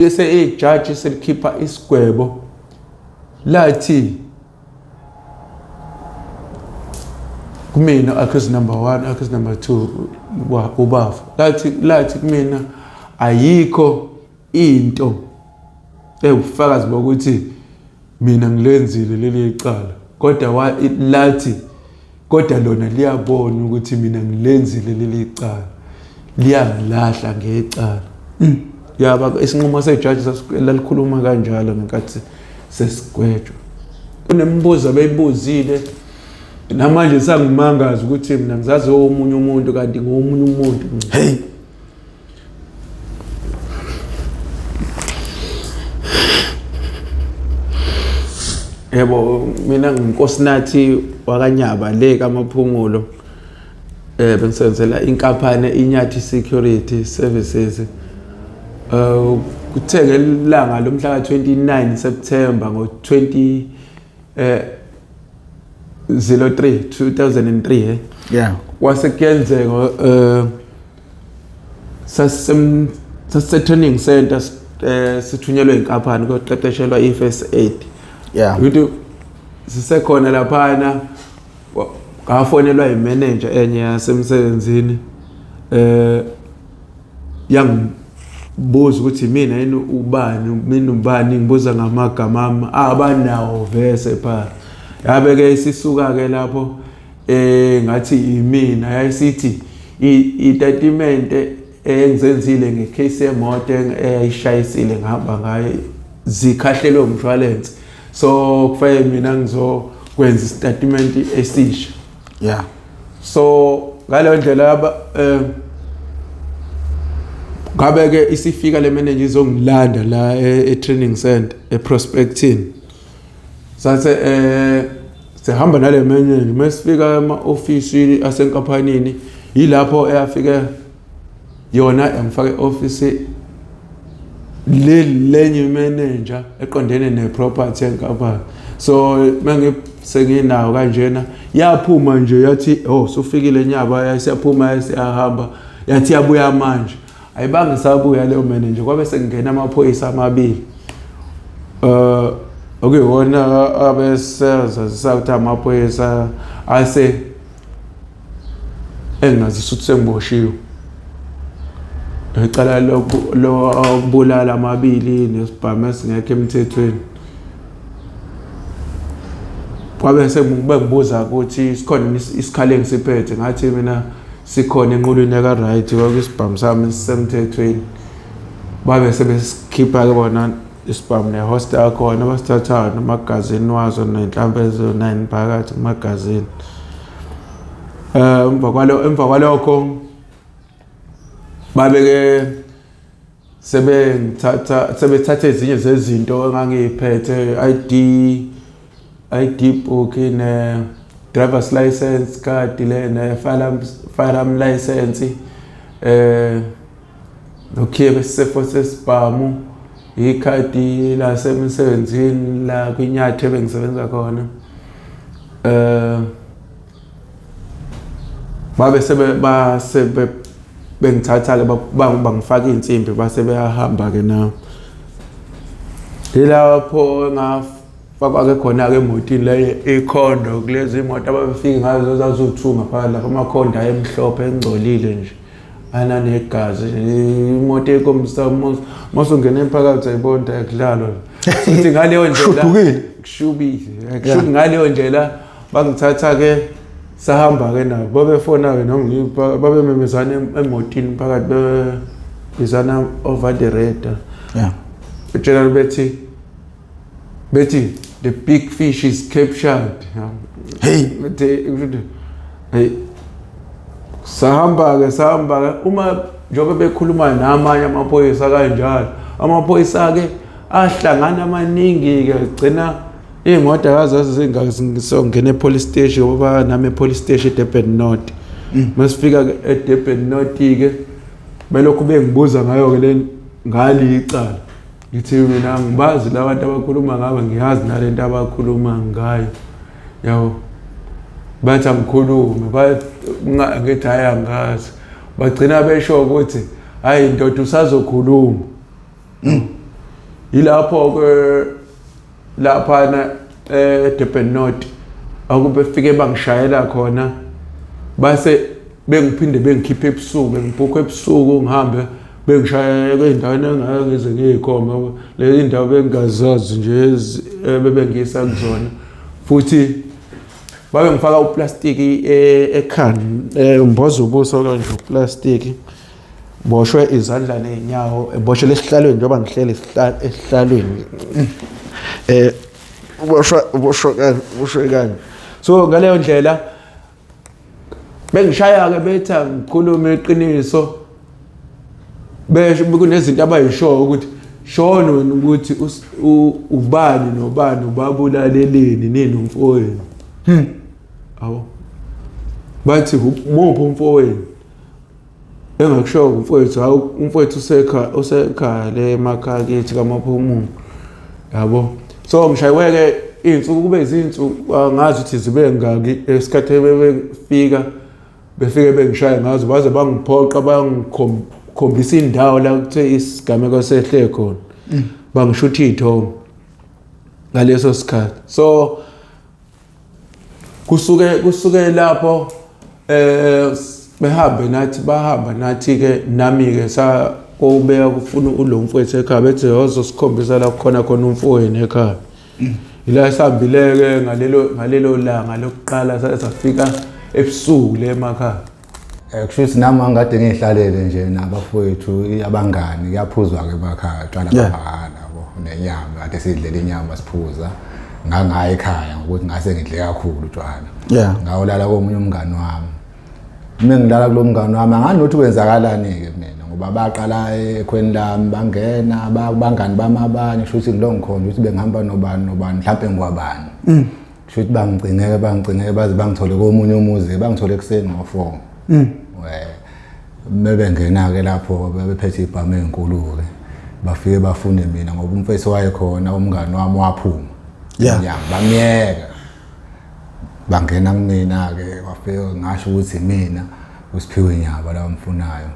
Bese ijaji selikhipha isigwebo lathi kumina accused number 1, accused number 2, ubafa lathi kumina ayikho into ewubufakazi bokuthi mina ngilenzile leli icala, kodwa lathi kodwa lona liyabona ukuthi mina ngilenzile leli cala, liyangilahla ngecala. Yaba isinqumo sejaji lalikhuluma kanjalo ngenkathi sesigwetshwa. Kunemibuzo abeyibuzile namanje sangimangaza ukuthi mina ngizazi omunye umuntu kanti ngomunye umuntu. Hey, yebo, mina nginkosinathi wakanyaba le kaMaphumulo, bengisebenzela inkampani Inyathi Security Services. Kuthe ngelanga lomhla ka-29 September ngo-20 03 2003, kwase kuyenzeka, sasise training center, sithunyelwe inkampani kuyoqeqeshelwa i-first aid. Ukuthi sisekhona laphana, ngafonelwa imanager enye yasemsebenzini, yangibuza ukuthi mina yini, ubani mina, ubani, ngibuza ngamagama ami abanawo vese pha. Yabe ke isisuka ke lapho, ngathi imina, yayisithi itatimende engizenzile ngecase yemoto eyayishayisile ngihamba ngayo zikhahlelwe umshwalense, so kufanele mina ngizokwenza isitatimende esisha. So ngaleyo ndlela aba ngabe ke isifika le manager izongilanda la e-training center e-Prospecting. Sathe sihamba nale manager, mesifika ema-ofisi asenkampanini, yilapho eyafike yona yangifaka e-ofisi lenye manager eqondene ne-property yenkampani. So senginawo kanjena, yaphuma nje yathi, "Oh, sufikile Nyaba." Yasiyaphuma, yasiyahamba, yathi yabuya manje. Ayibange sabuya leyo manager, kwabe sekungena amaphoyisa amabili, okuyiwona abesezazisa ukuthi amaphoyisa ase engingazisa ukuthi sengiboshiwe icala lokubulala amabili nesibhamu esingekho emthethweni. Kwabe sebengibuza ukuthi sikhona isikhali engisiphethe, ngathi mina sikhona enqulwini eka-right, kwakusibhamu sami sisemthethweni. Babe sebesikhipha-ke bona isibhamu nehosta yakhona, basithathayo nomagazini wazo nenhlamvu eziwu-9 phakathi kumagazini. Emva kwalokho babeke sebengithatha, sebethatha ezinye zezinto engangiyiphethe, ID book ne driver's license card le ne firearm license, nokhiye besisefo sesibhamu, ikhadi lasemsebenzini la kwinyathi ebengisebenza khona. Babe sebe base bengithatha ke, bangifaka insimbi, base beyahamba ke. Nawo yilapho engafakwa ke khona ke emotini le ikhondo, kulezi imoto ababefike ngazo zaziwu-two ngaphakathi lapho, amakhonda ayemhlophe engcolile nje ananegazi, imoto ekhombisa masungena phakathi ayibona ayakudlalwa futhi ngaleyo ndlela. Shudukile. Kushubile, kushubi ngaleyo ndlela. Bangithatha ke, sahamba ke nabo, babefona ke noma babememezana emotini phakathi, bebizana over the radio, betshela bethi, "The big fish is captured." Hey. Bethi, hey, sahamba ke, sahamba ke. Uma njengoba bekhuluma namanye amaphoyisa kanjalo, amaphoyisa ke ahlangana amaningi ke, gcina iy'moto akazazi zingaki. E-police station, ngoba nami e-police station eDurban North. Masifika eDurban North ke, belokhu bengibuza ngayo ke le ngali icala. Ngithi mina ngibazi labantu abakhuluma ngabo, ngiyazi nalento abakhuluma ngayo, yabo. Bathi angikhulume, ngithi hhayi, angazi. Bagcina besho ukuthi, "Hhayi ndoda, usazokhuluma." Yilapho ke laphana eDurban North akube fike bangishayela khona, base bengiphinde bengikhiphe ebusuku, bengibhukhe ebusuku, ngihambe bengishaya ey'ndaweni engake ngize ngiyikhombe lezi ndawo bengingazazi nje ebebengiyisa kuzona. Futhi babe ngifaka uplastiki ekhanda, mboza ubuso kanje uplastiki, boshwe izandla ney'nyawo, boshele esihlalweni njengoba ngihleli esihlalweni, uboshwa uboshwe kanje, uboshwe kanje. So ngaleyo ndlela bengishaya-ke, bethi angikhulume iqiniso, besho kunezinto abayishoyo ukuthi shono wena ukuthi ubani nobani ubabulaleleni nini umfowenu. Awu, bathi muphi umfowenu? Engakushoyo umfowethu, hawu, umfowethu usekhaya, usekhaya le emakhaya kithi kaMaphumulo, yabo. So ngishayiwe-ke iy'nsuku, kube izinsuku angazi ukuthi zibe ngaki esikhathi befika befike bengishaye ngazo, baze bangiphoqa bangikhombisa indawo la kuthe isigameko sehle khona, bangishutha iy'thombe ngaleso sikhathi. So kusuke lapho behambe nathi, bahamba nathi ke, nami ke sa kobeka kufuna ulo mfowethu ekhaya, bethi ozosikhombisa la kukhona khona umfowenu ekhaya. Ila sihambile-ke ngalelo langa lokuqala, safika ebusuku le emakhaya. Kusho ukuthi nami angikade ngiyihlalele nje nabafowethu abangani, kuyaphuzwa-ke emakhaya tshwala mahhala yabo, nenyama kade sidlela inyama siphuza. Ngangaya ekhaya ngokuthi ngase ngidle kakhulu utshwala. Ngawulala komunye umngani wami. Uma ngilala kulo mngani wami anganothi kwenzakalani-ke mina, ngoba baqala ekhweni lami bangena bangani bami abanye, kusho ukuthi ngilo ngikhona ukuthi bengihamba nobani nobani, mhlawumpe ngikwabani. Kusho ukuthi bangigcineke bangigcineke baze bangithole komunye umuzi, bangithole ekuseni ngo-4. Bebengena-ke lapho bebephethe ibhamu ey'nkulu-ke, bafike bafune mina ngoba umfethu wayekhona, umngani wami waphuma. Emnyango bamyeka. Bangena kumina-ke, bafike ngasho ukuthi mina uSiphiwe Nyaba la bamfunayo.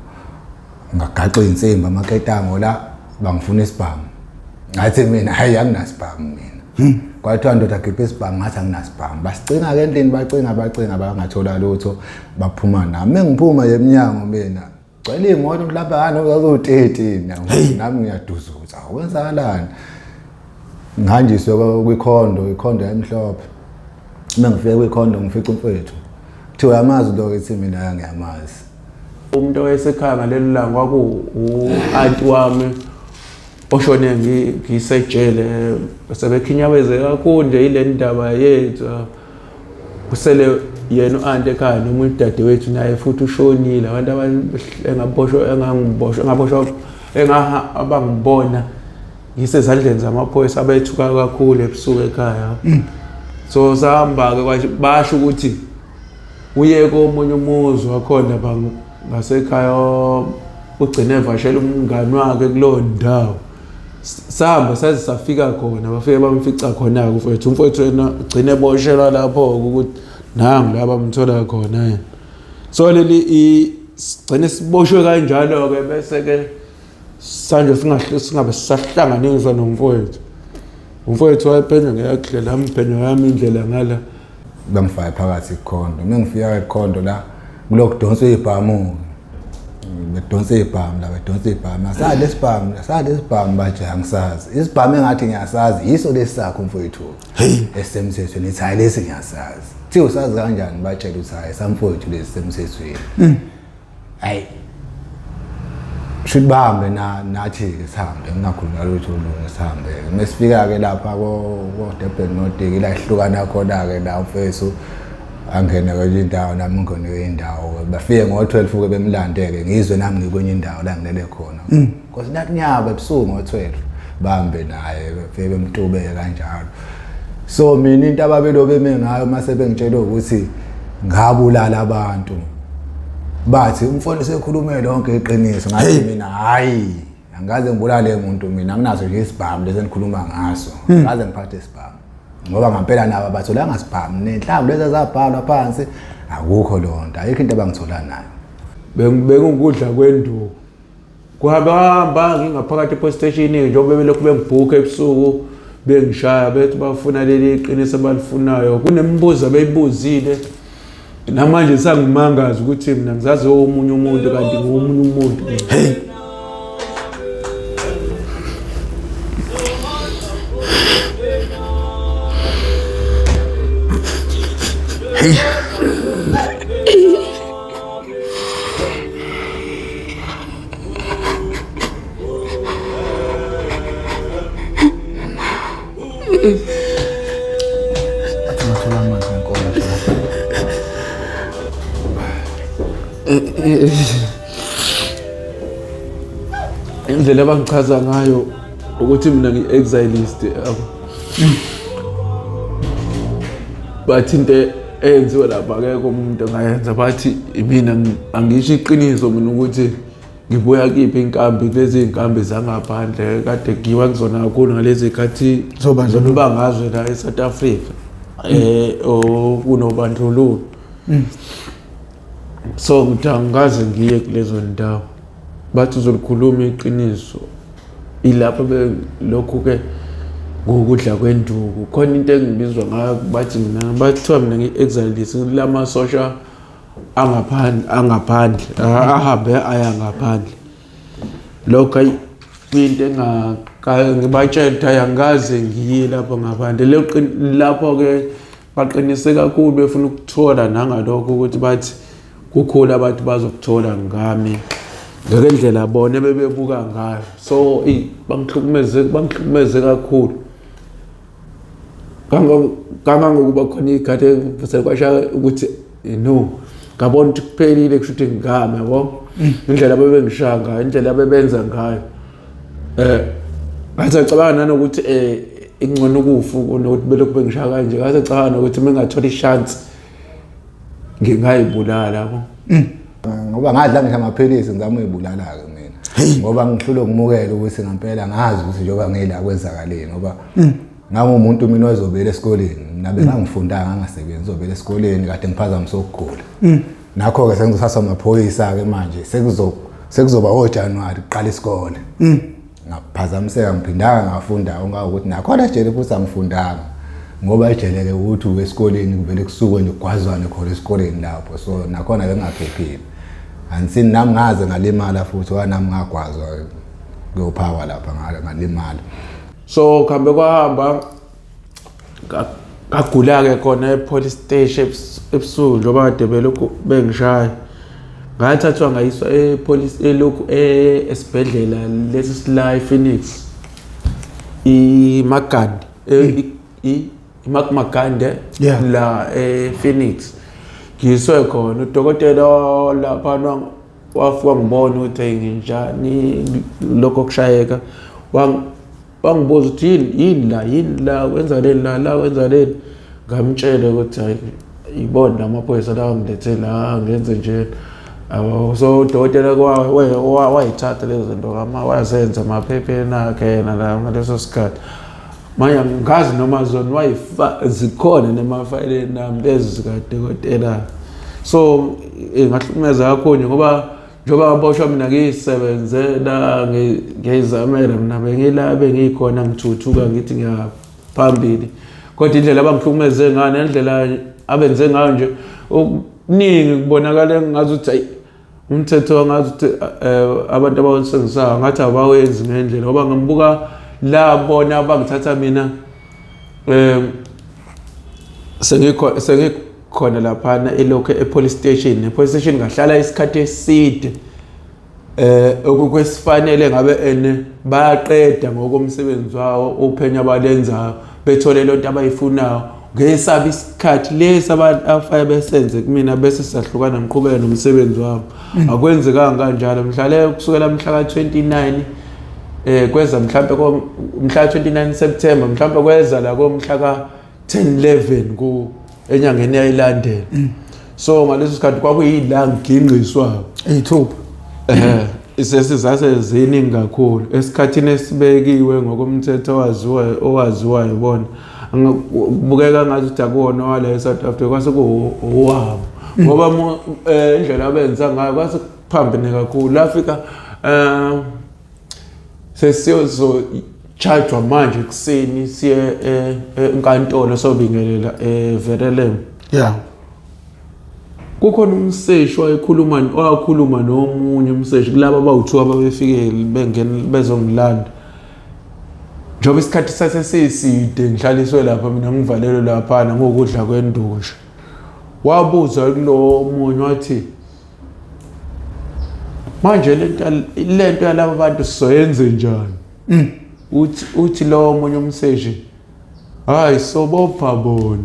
Ngagaxa iy'nsimbi amaketango la, bangifuna isibhamu. Ngathi mina hhayi anginasibhamu mina. Kwathiwa ndoda khipha isibhamu, ngathi anginasibhamu. Basicinga-ke endlini, bacinga bacinga bangathola lutho, baphuma nami. Mengiphuma nje emnyango mina, gcwele iy'moto mhlawumbe ngani zazo-13, nami ngiyaduzutha, kwenzakalani? Ngihanjiswe kwikhondo, ikhondo yayimhlophe. Uma ngifika kwikhondo ngifica umfowethu. Kuthiwa uyamazi lo, ithi mina ngiyamazi. Umuntu owayesekhaya ngalelo langa kwaku-anti wami oshone ngisejele, sebekhinyabeze kakhulu nje yile ndaba yethu. Kusele yena u-anti ekhaya noma udadewethu naye futhi ushonile. Abantu engaboshwa engangiboshwa engaboshwa engaha abangibona ngisezandleni zamaphoyisa abethuka kakhulu ebusuku ekhaya. So sahamba-ke, basho ukuthi uye komunye umuzi wakhona ngasekhaya, ugcine evashela umngani wakhe kulowo ndawo. Sahamba saze safika khona, bafike bamfica khona-ke umfowethu. Umfowethu yena ugcine eboshelwa lapho-ke ukuthi nangu la bamthola khona yena. So leli sigcine siboshwe kanjalo-ke, bese-ke sanje singabe sisahlanganiswa nomfowethu. Umfowethu wayephenywa ngeyakhe la, ngiphenywa yami indlela ngala. Bangifake phakathi ikhondo. Uma ngifika ikhondo la kulokhu kudonswa ibhamu, bedonsa ibhamu la, bedonsa ibhamu, asazi lesibhamu, asazi lesibhamu, bathi angisazi isibhamu, engathi ngiyasazi yiso lesi sakho mfowethu esisemthethweni. Ithi hayi lesi ngiyasazi. Kuthiwa usazi kanjani? Batshela ukuthi hayi samfowethu lesi semthethweni. Hayi shuthi bahambe nathi-ke sihambe, ngingakhuluma lutho olunye, sihambe-ke. Mesifika-ke lapha ko-Durban North, la ihlukana khona-ke la, umfethu angene kwenye indawo, nami ngingene kwenye indawo. Bafike ngo-12-ke bemlande-ke, ngizwe nami ngikwenye indawo la ngilele khona. Nkosi nathi nyaba ebusuku ngo-12, bahambe naye befike bemtubeke kanjalo. So mina into ababelo beme ngayo mase bengitshela ukuthi ngabulala abantu, bathi umfowethu sekhulume lonke iqiniso. Ngathi mina hayi angikaze ngibulale umuntu mina, anginaso nje isibhamu lesi enikhuluma ngaso, angikaze ngiphathe isibhamu, ngoba ngampela nabo abatholanga sibhamu nenhlamvu lezi ezabhalwa phansi, akukho leyo nto, ayikho into abangithola nayo. Bengikudla kwenduku. Kuhamba hamba ngingaphakathi e-police station njengoba belokhu bengibhukha ebusuku bengishaya bethi bafuna leli qiniso abalifunayo. Kunemibuzo abeyibuzile namanje sangimangaza ukuthi mina ngizazi omunye umuntu kanti ngomunye umuntu. Hey. Hey. Ngathola amanzi ngenkomo. Indlela abangichaza ngayo ukuthi mina ngi-exilist yabo. Bathi into eyenziwe lapha akekho umuntu angayenza, bathi mina angisho iqiniso mina ukuthi ngibuya kiphi inkambi, kulezi iy'nkambi zangaphandle kade kuyiwa kuzona kakhulu ngalezi y'khathi Zobandlululo. zobangazwe la e-South Africa kunobandlululo. So ngithi angikaze ngiye kulezo ndawo, bathi uzolikhuluma iqiniso ilapho lokhu-ke ngokudla kwenduku. Khona into engibizwa ngayo, bathi mina bathiwa mina ngi-exilist lamasosha angaphandle angaphandle ahambe aya ngaphandle. Lokho ayi kuyinto ngibatshela ukuthi hhayi angikaze ngiye lapho ngaphandle. Lapho-ke baqinise kakhulu befuna ukuthola nangalokho ukuthi bathi kukhulu abantu bazokuthola ngami ngendlela bona ebebebuka ngayo. So eyi bangihlukumeze kakhulu kangangokuba khona iy'khathi sekwashaya ukuthi no, ngabona ukuthi kuphelile, kusho ukuthi ngami yabo indlela abebengishaya ngayo, indlela abebenza ngayo. Ngathi ngicabanga nanokuthi ingcono ukufa kunokuthi belokhu bengishaya kanje. Ngathi ngicabanga nokuthi uma ngingathola ishansi ngingayibulala yabo. Ngoba ngadla ngisho amaphilisi ngizama uyibulala-ke mina. Ngoba ngihlulwe ukumukela ukuthi ngempela ngazi ukuthi njengoba ngila kwenzakaleni, ngoba ngangumuntu mina ozobela esikoleni, mina bengangifundanga ngangasebenzi, ngizobela esikoleni kade ngiphazamise ukugula. Nakho-ke sengizothathwa amaphoyisa-ke manje, sekuzoba oJanuwari kuqala isikole. Ngaphazamiseka ngiphindanga ngafunda ongakuthi nakhona ejele futhi angifundanga, ngoba ejele-ke ukuthi uke esikoleni kuvele kusuke nje kugwazwane khona esikoleni lapho, so nakhona bengingaphephile. Angisini nami ngaze ngalimala futhi, ngoba nami ngagwazwa kuyophakwa lapha ngalimala. So kuhambe kwahamba ngagula-ke khona e-police station ebusuku njengoba kade belokhu bengishaya. Ngathathwa ngayiswa e-police elokhu esibhedlela lesi sila ePhoenix, iMagande, iMagande la ePhoenix. Ngiyiswe khona udokotela laphana wafika ngibona ukuthi hey nginjani lokho kushayeka, wangibuza ukuthi yini la, yini la, wenza leni la, la wenza leni. Ngamtshela ukuthi hayi ibona lamaphoyisa la ngilethe la ngenze nje. So udokotela wayithatha lezo zinto wazenza emaphepheni akhe yena la ngaleso sikhathi. Manje angikazi noma zona zikhona nemafayeleni ami lezi zikadokotela. So ngahlukumeza kakhulu nje ngoba njengoba ngaboshwa mina ngiyisebenzela ngiyizamela mina bengila bengikhona ngithuthuka ngithi ngiyaphambili, kodwa indlela abangihlukumeze ngayo nendlela abenze ngayo nje okuningi kubonakala ngazuthi ayi umthetho ngazuthi abantu abawusebenzisayo ngathi abawenzi ngendlela, ngoba ngibuka la bona abangithatha mina sengikhona laphana elokhu e-police station. E-police station ngahlala isikhathi eside okwesifanele ngabe ene bayaqeda ngokomsebenzi wawo uphenyo abalenzayo bethole lonto abayifunayo. Ngesaba isikhathi lesi abafake besenze kumina bese siyahlukana ngiqhubeke nomsebenzi wami. Akwenzekanga kanjalo, ngihlale kusukela mhla ka-29 kweza mhlambe mhla 29 September, mhlambe kweza la komhla ka 10 11 ku enyangeni eyayilandela. So ngaleso sikhathi kwakuyila ngigingqiswa Eyithupha. Isesizase ziningi kakhulu esikhathini esibekiwe ngokomthetho owaziwayo bona. Kubukeka ngathi ukuthi akuwona wala eSouth Africa, kwase kuwabo. Ngoba indlela abenza ngayo kwase kuphambene kakhulu. Lafika Sesiyozo-charge-wa manje ekuseni siye enkantolo sobingelela eVerelem. Kukhona umseshi wayekhuluma wakhuluma nomunye umseshi kulaba abawu-2 ababefike bengena bezongilanda. Njengoba isikhathi sase siside ngihlaliswe lapha mina ngivalelwe laphana ngokudla kwenduku nje. Wabuza kulo omunye wathi manje lento yalaba bantu sizoyenze njani? Uthi lo omunye umseshi hayi sobopha bona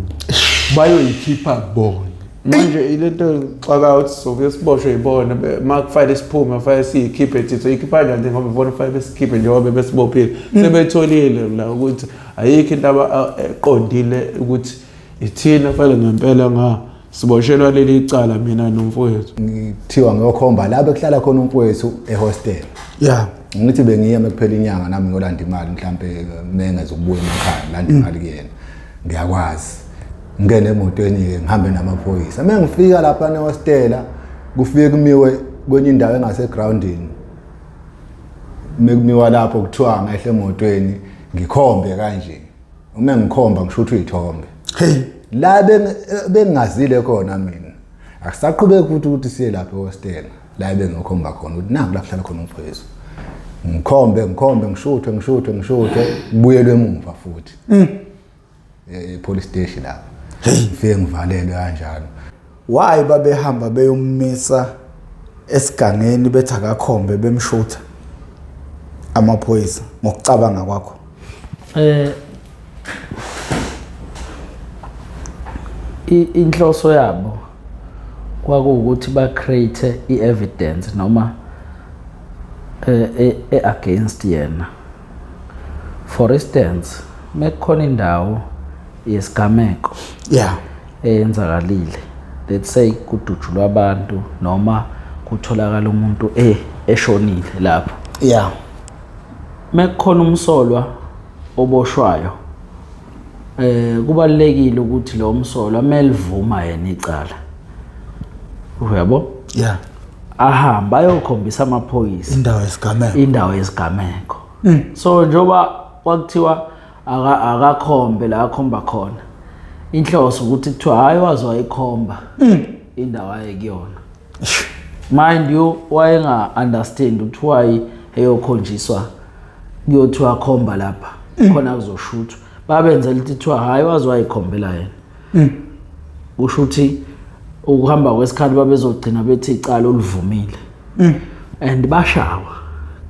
bayoyikhipha bona. Manje ilento xaka ukuthi sobuye siboshwe yibona uma kufanele siphume kufanele siyikhiphe thina soyikhipha kanjani ngoba ibona kufanele besikhiphe njengoba besibophile. Sebetholile la ukuthi ayikho into eqondile ukuthi ithina fanele ngempela nga siboshelwa leli cala mina nomfowethu. Ngithiwa ngiyokhomba la bekuhlala khona umfowethu ehostel. Ngithi bengiya mekuphela inyanga nami ngiyolanda imali mhlambe mengeze ukubuya emakhaya ngilanda imali kuyena. Ngiyakwazi. Ngene emotweni ke ngihambe namaphoyisa. Mengifika lapha ehostela kufike kumiwe kwenye indawo engase groundini. Mekumiwa lapho kuthiwa ngehle emotweni ngikhombe kanje. Uma ngikhomba ngisho ukuthi uyithombe. Hey, la bengingazile khona mina. Akusaqhubeki futhi ukuthi siye lapha ehostela la bengikhomba khona ukuthi naku la kuhlala khona umfowethu. Ngikhombe ngikhombe ngishuthwe ngishuthwe ngishuthwe kubuyelwe emuva futhi. E-police station lapha. Ngifike ngivalelwe kanjalo. Why babehamba beyommisa esigangeni bethi akakhombe bemshutha amaphoyisa ngokucabanga kwakho? Inhloso yabo kwakuwukuthi ba create i-evidence noma against yena. For instance, mekukhona indawo yesigameko eyenzakalile, let's say kudutshulwa abantu noma kutholakala umuntu eshonile lapho. Mekukhona umsolwa oboshwayo, kubalulekile ukuthi lo msolwa melivuma yena icala. Uyabo? Ahamba ayokhombisa amaphoyisa indawo yesigameko. Indawo yesigameko. So njengoba kwakuthiwa akakhombe la akhomba khona, inhloso ukuthi kuthiwa hayi waze wayikhomba indawo ayekuyona. Mind you, wayenga understand ukuthi why eyokhonjiswa kuyothiwa khomba lapha khona kuzoshuthwa. Babenzela ukuthi kuthiwa hayi waze wayikhombela yena. Kusho ukuthi ukuhamba kwesikhathi babezogcina bethi icala oluvumile. And bashawa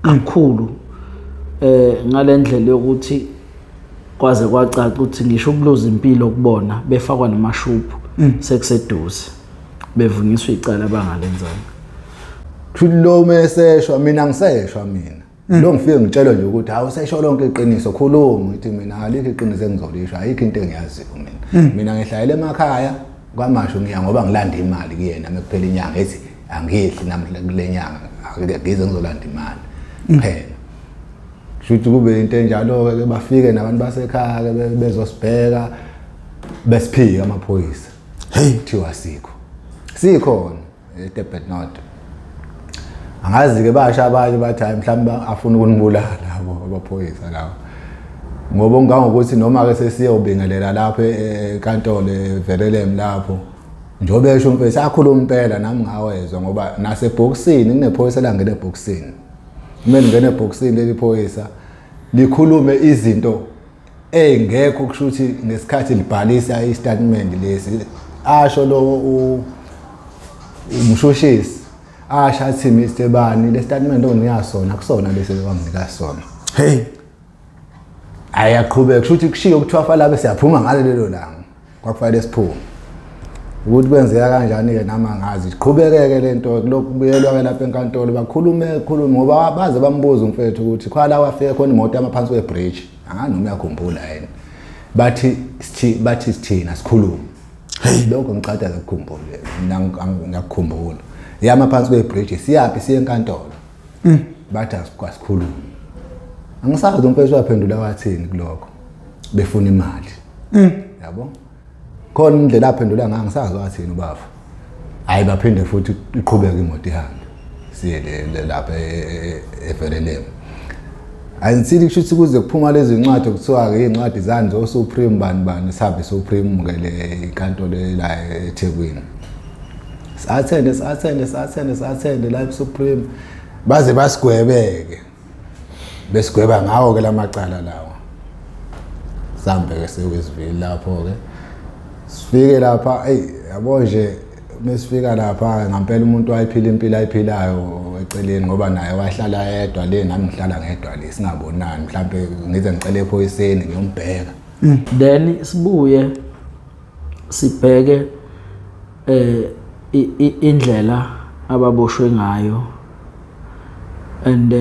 kakhulu ngalendlela yokuthi kwaze kwacaca ukuthi ngisho ukuluza impilo kubona befakwa namashuphu sekuseduze bevunyiswa icala abangalenzanga. Futhi lo meseshwa mina ngiseshwa mina. Lo ngifike ngitshelwe nje ukuthi hawu usesho lonke iqiniso khuluma, ngithi mina alikho iqiniso engizolisho, ayikho into engiyaziyo mina. Mina ngihlayela emakhaya kwaMashu ngiya ngoba ngilanda imali kuyena mekuphela inyanga ethi angiyehli namhla kule nyanga ngize ngizolanda imali kuphela. Kusho kube into enjalo ke bafike nabantu basekhaya ke bezosibheka besiphika amaphoyisa. Hey, kuthiwa sikho. Sikhona eDurban North. Angazi ke basha abanye bathi hayi mhlawumbe afuna ukunibulala labo abaphoyisa lawo. Ngoba ungangokuthi noma ke sesiyobingelela lapha enkantolo eVerelem lapho njengoba esho umfethu akhuluma impela nami ngawezwa ngoba nasebhokisini kunephoyisa langena ebhokisini. Kumele ngene ebhokisini leli phoyisa likhulume izinto engekho kusho ukuthi ngesikhathi libhalisa istatement lesi asho lo umshushisi asho athi Mr Bani le statement onginika sona kusona lesi wanginika sona. Hey, ayaqhubeka kusho ukuthi kushiyo kuthiwa falabe siyaphuma ngalelo langa kwakufanele siphume. Ukuthi kwenzeka kanjani ke nami angazi. Iqhubekeke lento lokubuyelwa ke lapha enkantolo bakhulume khulume ngoba baze bambuza umfethu ukuthi khwala wafika khona imoto yamaphansi kwebridge. Angazi noma uyakhumbula yena. Bathi sithi bathi sithina sikhulume. Hey, lokho ngicada ukukhumbula. Mina ngiyakukhumbula. Yama phansi kwebridge siyaphi siye enkantolo. Bathi asikhulume. Angisazi umfethu waphendula wathini kulokho. Befuna imali. Yabo? Khona indlela aphendula ngayo angisazi wathini ubaba. Hayi baphinde futhi iqhubeke imoto ihambe. Siye lapha eVerelem. Angisili kusho ukuthi kuze kuphuma lezi ncwadi kuthiwa ke iy'ncwadi zani zo-Supreme bani bani, sihambe Supreme ke le inkantolo la eThekwini. Sathende sathende sathende sathende la eSupreme baze basigwebeke. Besigweba ngawo ke lamacala lawa. Sambe ke seWestville lapho ke. Sifike lapha ey yabo nje mesifika lapha ngampela umuntu wayephila impilo ayiphilayo eceleni ngoba naye wahlala yedwa le nami ngihlala ngedwa le singabonani mhlambe ngize ngicele ephoyiseni ngiyombheka. Then sibuye sibheke indlela ababoshwe ngayo and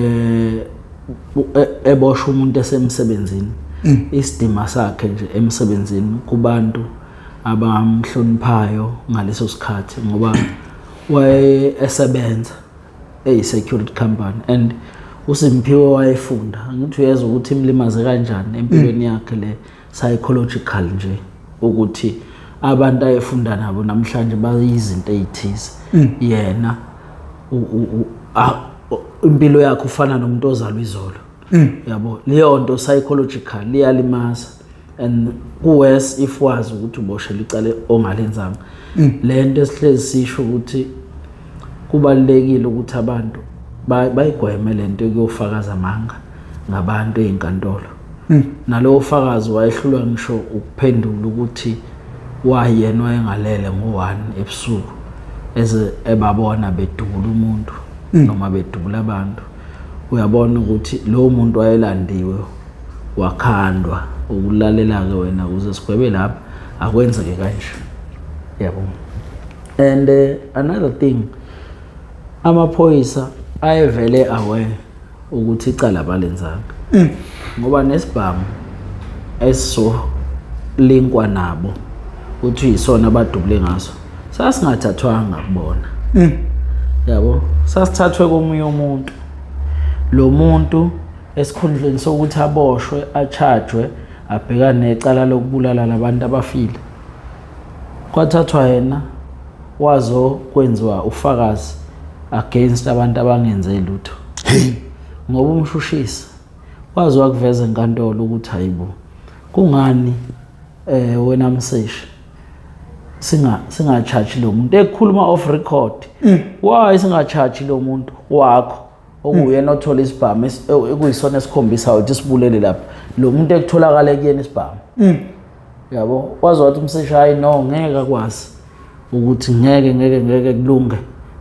eboshwa umuntu esemsebenzini, isidima sakhe nje emsebenzini kubantu abamhloniphayo ngaleso sikhathi ngoba waye esebenza eyi-security company and uSimphiwe wayefunda. Angithi uyezwa ukuthi imlimaze kanjani empilweni yakhe le psychological nje, ukuthi abantu ayefunda nabo namhlanje bayizinto ezithize, yena impilo yakhe ufana nomuntu ozalwa izolo, yabo. Leyo nto psychological iyalimaza and ku-worse if wazi ukuthi uboshelwe icala ongalenzanga. Le nto esihlezi sisho ukuthi kubalulekile ukuthi abantu bayigweme le nto yokuyofakaza amanga ngabantu ey'nkantolo. Nalowo fakazi wayehlulwa ngisho ukuphendula ukuthi wayena wayengalele ngo-1 ebusuku eze ebabona bedubula umuntu noma bedubula abantu. Uyabona ukuthi lowo muntu wayelandiwe wakhandwa ukulalela-ke wena ukuze sigwebe lapha akwenzeke kanje, yabo. And another thing, amaphoyisa ayevele aware ukuthi icala balenzanga ngoba nesibhamu esizolinkwa nabo ukuthi yisona abadubule ngaso sasingathathwanga kubona, yabo, sasithathwe komunye umuntu. Lo muntu esikhundleni sokuthi aboshwe achajwe abhekane necala lokubulala labantu abafile, kwathathwa yena wazokwenziwa ufakazi against abantu abangenze lutho, ngoba umshushisi waze wakuveza enkantolo ukuthi hayibo, kungani wena mseshi singa-charge lo muntu ekukhuluma off record, why singa-charge lo muntu wakho okuyena othola isibhamu ekuyisona esikhombisa ukuthi sibulele lapha lo muntu ekutholakala kuyena isibhamu, yabo. Waze wathi umseshi hayi no, ngeke akwazi ukuthi ngeke ngeke ngeke kulunge,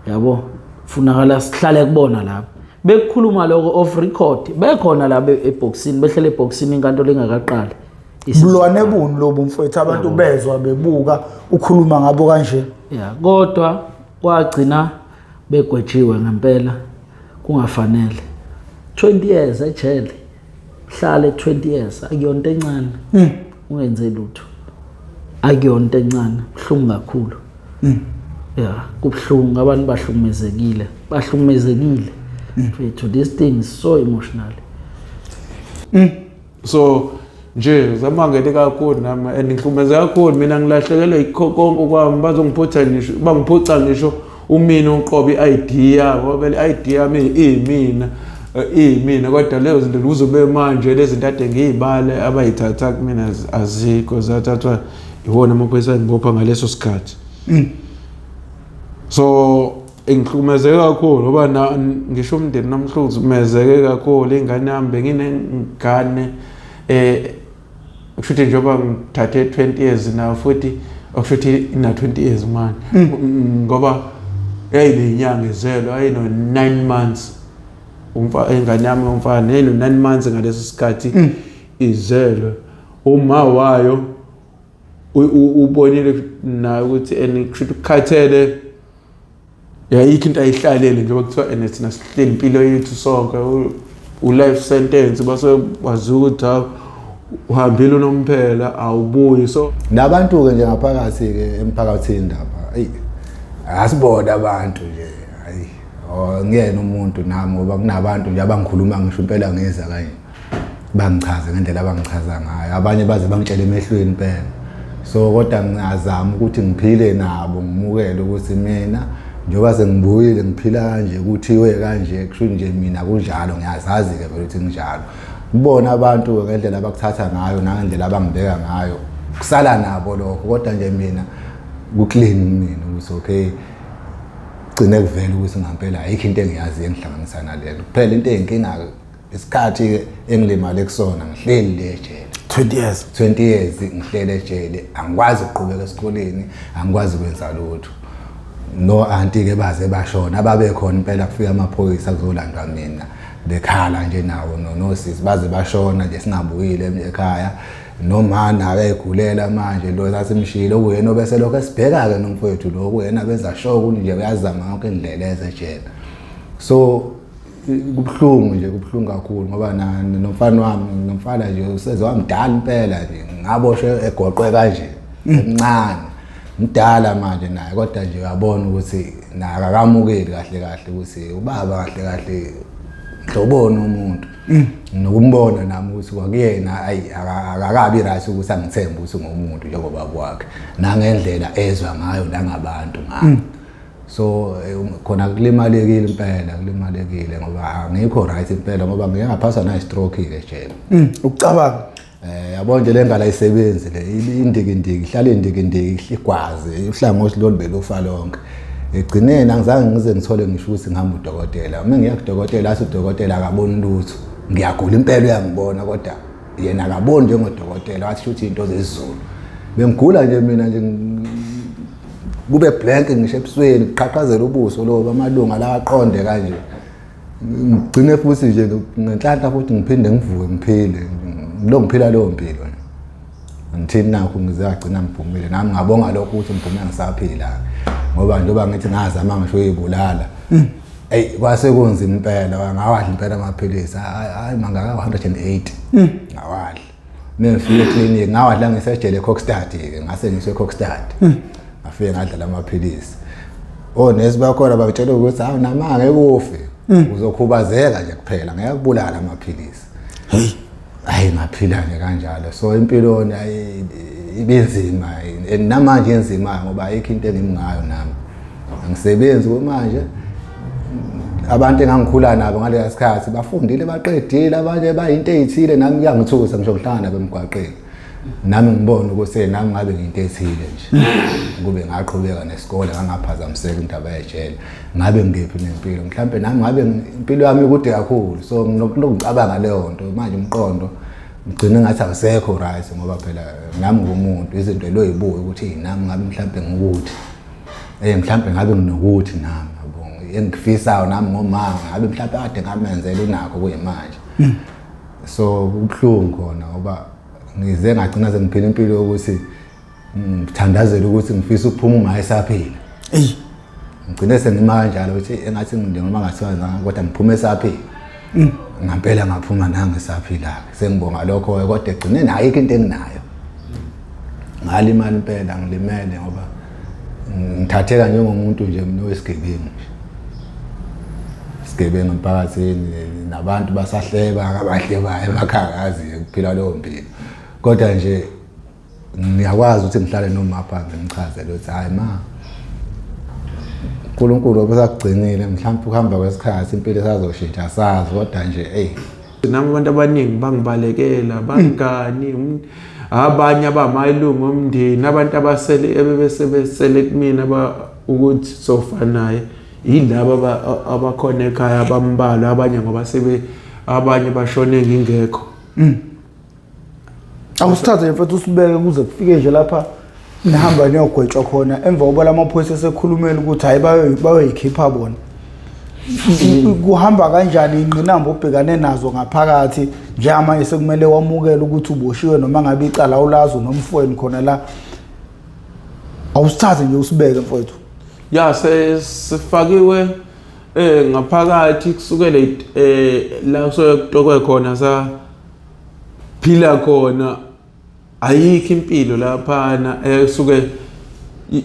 yabo, funakala sihlale kubona lapha. Bekukhuluma lokho off record bekhona lapha ebhokisini, behlele ebhokisini inkantolo ingakaqali. Bulwane buni lobu mfowethu, abantu bezwa bebuka ukhuluma ngabo kanje? Ya, kodwa kwagcina begwetshiwe ngempela kungafanele, 20 years ejele, hlale 20 years akuyonto encane, ungenze lutho, akuyonto encane, kubuhlungu kakhulu. Ya, kubuhlungu, abantu bahlukumezekile, bahlukumezekile mfethu. This thing is so emotional. So nje zamangele kakhulu nami and ngihlukumeze kakhulu mina, ngilahlekelwe yikho konke kwami. Bazongiphuca ngisho, bangiphuca ngisho umina uqobo i-ID yabo, ngoba phela i-ID yami iyimina, iyimina, kodwa lezo zinto kuzobe manje lezi zinto ade ngiyibale abayithatha kumina azikho, zathathwa iwona amaphoyisa angibopha ngaleso sikhathi. So ngihlukumezeke kakhulu ngoba ngisho umndeni namhlukumezeke kakhulu. Ingane yami, benginengane kusho ukuthi njengoba ngithathe 20 years nayo futhi okusho ukuthi ina 20 years manje, ngoba yayinenyanga ezelwe, ayino 9 months umfa ingane yami umfana yayino 9 months ngaleso sikhathi izelwe. Uma wayo ubonile naye ukuthi and kusho ukuthi ukukhathele, yayikho into ayihlalele njengoba kuthiwa ene thina sihleli impilo yethu sonke u-life sentence, base waziwa ukuthi hawu uhambile unomphela awubuyi, so Nabantu-ke nje ngaphakathi-ke emphakathini lapha, eyi asibona abantu nje, hayi oh, ngiyena umuntu nami ngoba kunabantu nje abangikhuluma ngisho impela ngeza kanye bangichaze ngendlela abangichaza ngayo, abanye baze bangitshele emehlweni impela. So kodwa ngiyazama ukuthi ngiphile nabo, ngimukele ukuthi mina Njengoba sengibuyile ngiphila kanje kuthiwe kanje kusho nje mina kunjalo ngiyazazi-ke vele ukuthi nginjalo. Kubona abantu ngendlela abakuthatha ngayo nangendlela abangibeka ngayo kusala nabo lokho kodwa nje mina ku-clean kumina ukuthi okay gcine kuvela ukuthi ngampela ayikho into engiyaziyo engihlanganisa nalelo. Kuphela into eyinkinga isikhathi engilimale kusona ngihleli le ejele 20 years 20 years ngihlele ejele angikwazi ukuqhubeka esikoleni angikwazi ukwenza lutho no anti ke baze bashona ababekhona impela kufika amaphoyisa kuzolandwa mina bekhala nje nawo nosisi baze bashona nje singabuyile ekhaya noma naye egulela manje lo sasimshilo okuyena obese lokho esibheka-ke nomfowethu lo kuyena benza sure ukuthi nje uyazama yonke indlela ezejele so kubuhlungu nje kubuhlungu kakhulu ngoba nomfana wami nomfana nje useze wamdala impela nje ngaboshwe egoqwe kanje emncane mdala manje naye kodwa nje uyabona ukuthi naye akakamukeli kahle kahle ukuthi ubaba kahle kahle nhloboni umuntu nokumbona nami ukuthi kwakuyena ayi akakabi right ukuthi angithembe ukuthi ngumuntu njengobaba wakhe nangendlela ezwa ngayo nangabantu ngayo so khona kulimalekile impela kulimalekile ngoba angikho right impela ngoba ngike ngaphasa na stroke ke jele Ukucabanga Yabo nje lengala ayisebenzi le indikindiki ihlala indikindiki igwazi uhlangothi lolu belufa lonke. Egcineni angizange ngize ngithole ngisho ukuthi ngihamba udokotela. Uma ngiya kudokotela athi udokotela akaboni lutho. Ngiyagula impela uyangibona kodwa yena akaboni njengodokotela wathi shuthi into zesiZulu. Bengigula nje mina nje kube blank ngisho ebusweni kuqhaqhazela ubuso lobo amalunga la aqonde kanje. Ngigcine futhi nje ngenhlanhla futhi ngiphinde ngivuke ngiphile lo ngiphila leyo mpilo nje ngithini nakho ngize ngagcina ngiphumile nami ngabonga lokho ukuthi ngiphume ngisaphila ngoba njengoba ngithi ngazama ngisho uyibulala eyi kwase kunzima impela ngawadla impela amaphilisi hayi mangaka 180 ngawadla mengifika eklinikhi ngawadla ngisejele eCokstad-ke ngase ngiswe eCokstad ngafike ngadla lamaphilisi onesi bakhona babetshela ukuthi hawu nama ngeke ufe uzokhubazeka nje kuphela ngeke kubulala amaphilisi Hey hayi ngaphila nje kanjalo so impilo ibinzima and namanje inzima ngoba ayikho into engimngayo nami angisebenzi kumanje abantu engangikhula nabo ngaleya sikhathi bafundile baqedile abanye bayinto eyithile nami kuyangithusa ngisho ngihlangana nabo emgwaqeni nami ngibona ukuthi nami ngabe ngiyinto ethile nje kube ngaqhubeka nesikole ngangaphazamiseka indaba yejele ngabe ngiphi nempilo mhlampe nami ngabe impilo yami ikude kakhulu so nginokungicabanga leyo nto manje umqondo ngigcine ngathi awusekho right ngoba phela nami ngumuntu izinto eloyibuke ukuthi nami ngabe mhlampe ngikuthi mhlampe ngabe nginokuthi nami yabo engikufisayo nami ngomama ngabe mhlampe kade ngamenzela unakho kuyimanje so kubuhlungu khona ngoba ngize ngagcina sengiphila impilo yokuthi ngithandazela ukuthi ngifisa ukuphuma uma esaphila Ey ngigcine sengima kanjalo ukuthi engathi noma ngathiwa kodwa ngiphume esaphila ngampela ngaphuma nangisaphila-ke sengibonga lokho-ke kodwa egcineni ayikho into enginayo ngalimala impela ngilimele ngoba ngithatheka njengomuntu nje mina owesigebengu nje isigebengu emphakathini nabantu basahleba abahlebayo emakhaya azi kuphila leyo mpilo kodwa nje ngiyakwazi ukuthi ngihlale noma phansi ngichazele ukuthi hayi ma uNkulunkulu obesakugcinile mhlawumbe ukuhamba kwesikhathi impilo isazoshintsha sazi kodwa nje eyi Nami abantu abaningi bangibalekela bangani abanye abamayilungu omndeni abantu abasele ebebesebesele kumina ukuthi sofanaye yilaba abakhona ekhaya abambalwa abanye ngoba sebe abanye bashone ngingekho. Awusithathe mfethu usibeke kuze kufike nje lapha nihamba niyogwetshwa khona emva kokuba lamaphoyisa esekhulumela ukuthi hayi bayoyikhipha bona. Kuhamba kanjani ingqinamba obhekane nazo ngaphakathi njengamanje sekumele wamukele ukuthi uboshiwe noma ngabe icala awulazi nomfowenu khona la awusithathe nje usibeke mfowethu. Ya sifakiwe ngaphakathi kusukele la kusuke kutokwe khona sa phila khona ayikho impilo laphana esuke